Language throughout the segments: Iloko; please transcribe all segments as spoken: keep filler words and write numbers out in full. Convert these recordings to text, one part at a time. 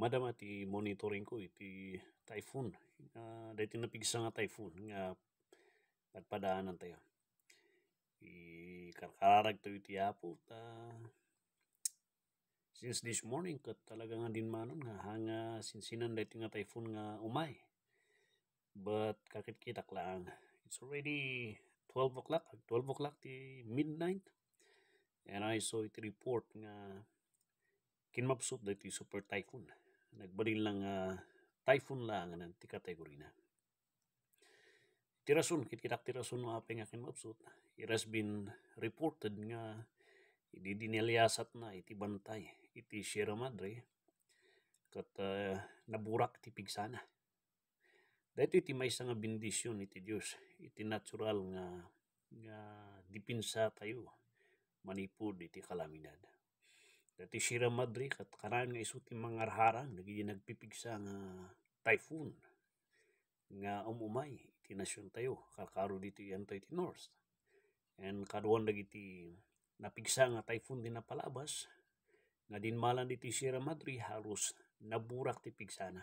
Madama ti monitoring ko iti typhoon. Ah, daytoy napigsa nga typhoon nga padpadaanantayo. Ikarkararagtayo iti Apo ta since this morning ket talaga nga dinmanon nga hanga sinsinan daytoy nga typhoon nga umay. But kakitkitak lang. It's already twelve o'clock. Twelve o'clock ti midnight. And I saw iti report nga kinmapsut daytoy super typhoon. Nagbalin lang nga typhoon lang nga ti kategorina. Ti rason, kitkitak ti rason no apay nga kinmapsut. It has been reported nga idi dinaliasatna iti bantay iti Sierra Madre, ket, ah, naburak ti pigsana. Daytoy ti maysa nga bendision iti Dios, iti natural nga, nga depensa tayo manipud iti kalamidad. Daytoy Sierra Madre, ket kanayon nga isu ti mangarharang dagiti nagpipigsa nga typhoon nga um-umay iti nasion tayo, karkaro ditoy anto iti north. And kaduan dagiti napigsa nga typhoon ti napalabas, nga dinmalan ditoy Sierra Madre, halos naburak ti pigsana.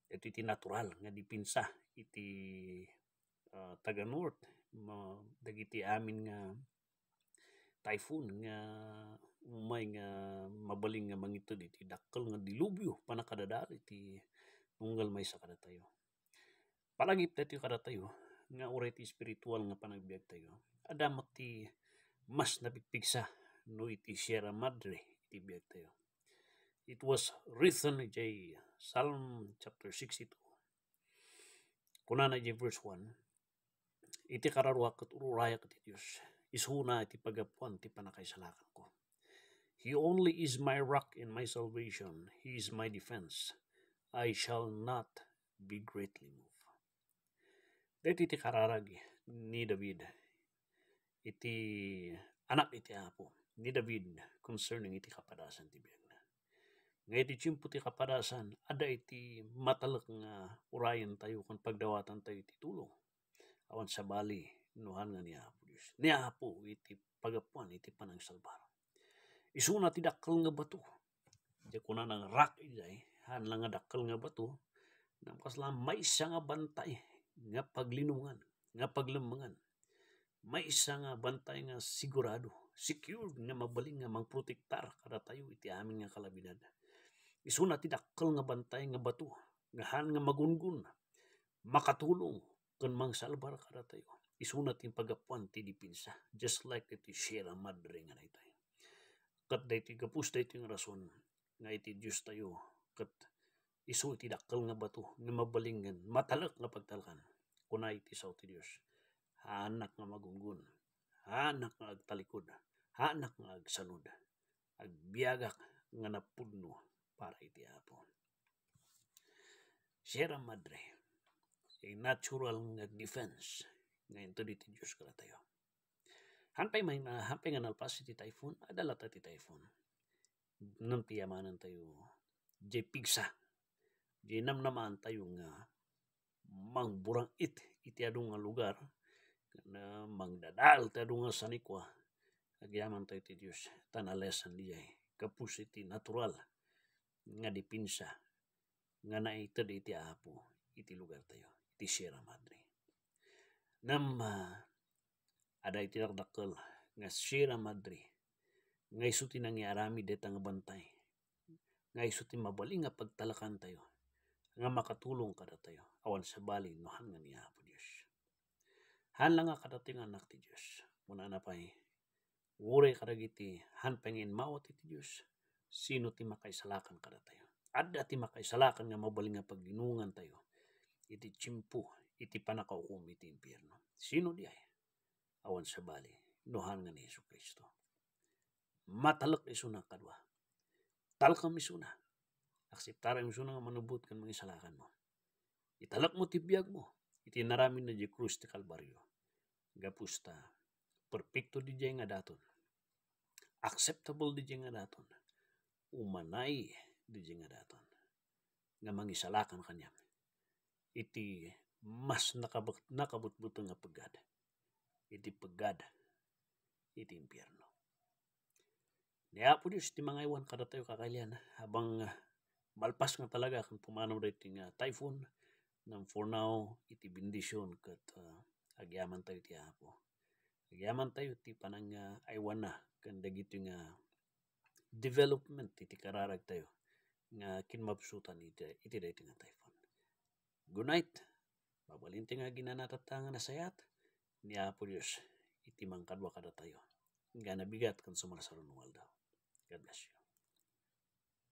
Ito iti natural nga depensa iti, ah, taga North, ma-, dagiti amin nga typhoon nga umay nga mabalin nga mangited iti dakkel nga dilubyo, pannakadadal iti tunggal maysa kadatayo. Palagip daytoy kadatayo nga uray ti espiritual nga panagbiag tayo, adda met ti mas napigpigsa no iti Sierra Madre iti biag tayo. It was written iti Psalm chapter sixty-two. Kunana iti verse one, "Iti kararuak ket ururayak iti Dios, isuna iti paggapuan ti pannakaisalakanko. He only is my rock and my salvation. He is my defense. I shall not be greatly moved." Daytoy ti kararag ni David iti anak iti Apo, ni David, concerning iti kapadasan ti biagna. Nga iti tiempo ti kapadasan, adda iti matalek nga urayen tayo ken pagdawatan tayo iti tulong. Awan sabali, no haan nga ni Apo Dios. Ni Apo iti paggapuan iti panangsalbar. Isuna ti dakkel nga bato. Diay kunana nga rock idiay, haan la nga dakkel nga bato, ngem kasla maysa nga bantay nga paglinongan, nga paglemmengan. Maysa nga bantay nga sigurado, secured nga mabalin nga mangprotektar kadatayo iti amin nga kalamidad. Isuna ti dakkel nga bantay nga bato, nga haan nga magungon, makatulong ken mangsalbar kadatayo. Isuna ti paggapuan ti depensa, just like iti Sierra Madre nga daytoy. Ket daytoy, gapus daytoy nga rason nga iti Dios tayo, ket isu iti dakkel nga bato nga mabalin nga matalek nga pagtalekan. Kuna iti sao ti Dios, "Haanak nga magungon, haanak nga agtalikod, haanak nga agsalud. Agbiagak nga napudno para iti Apo." Sierra Madre, a natural nga defense nga inted iti Dios kadatayo. Haan pay may, haan pay nga nalpas iti typhoon, adda latta ti typhoon. Ngem piyamanen tayo diay pigsa, diay namnamaan tayo nga mangburang-it iti adu nga lugar, ken mangdadael ti adu nga sanikua, agyaman tayo ti Dios, ta nalesan diay, gapus iti natural nga depensa nga naited iti Apo iti lugar tayo, iti Sierra Madre. Ngem, ah, adda iti dakdakkel nga Sierra Madre, nga isu ti nangiaramid dayta nga bantay, nga isu ti mabalin nga pagtalekan tayo, nga makatulong kadatayo, awan sabali no haan nga ni Apo Dios. Haan la nga kadatayo nga anak ti Dios. Kunana pay, uray kadagiti haan pay nga immawat iti Dios, sino ti makaisalakan kadatayo? Adda ti makaisalakan nga mabalin nga paglinongan tayo iti tiempo iti pannakaukom iti impierno. Sino diay? Awan sabali no haan nga ni Jesu-Cristo. Matalek isuna kadua. Talkem isuna. Akseptarem isuna nga manubbot ken mangisalakanmo. Italekmo ti biagmo iti inaramidna diay krus ti Kalbario. Gapus ta, perpekto diay nga daton. Acceptable diay nga daton. Umanay diay nga daton. Nga mangisalakan kaniam iti mas nakabek-, nakabutbuteng nga peggad. Iti peggad iti impierno. Ni Apo Dios ti mangaywan kadatayo, kakailian, habang, ah, malpas nga talaga ken pumanaw daytoy nga typhoon, ngem for now, iti bendision ket, ah, agyamantayo ti Apo. Agyamantayo ti panang, ah, aywanna ken dagitoy nga development iti kararagtayo nga kinmabsutan iti, iti daytoy nga typhoon. Good night. Mabalin ti nga aginana tatta nga nasayaat ni Apo Dios iti mangkadua kadatayo. Nga nabigat ken sumarsaro nga aldaw. God bless you.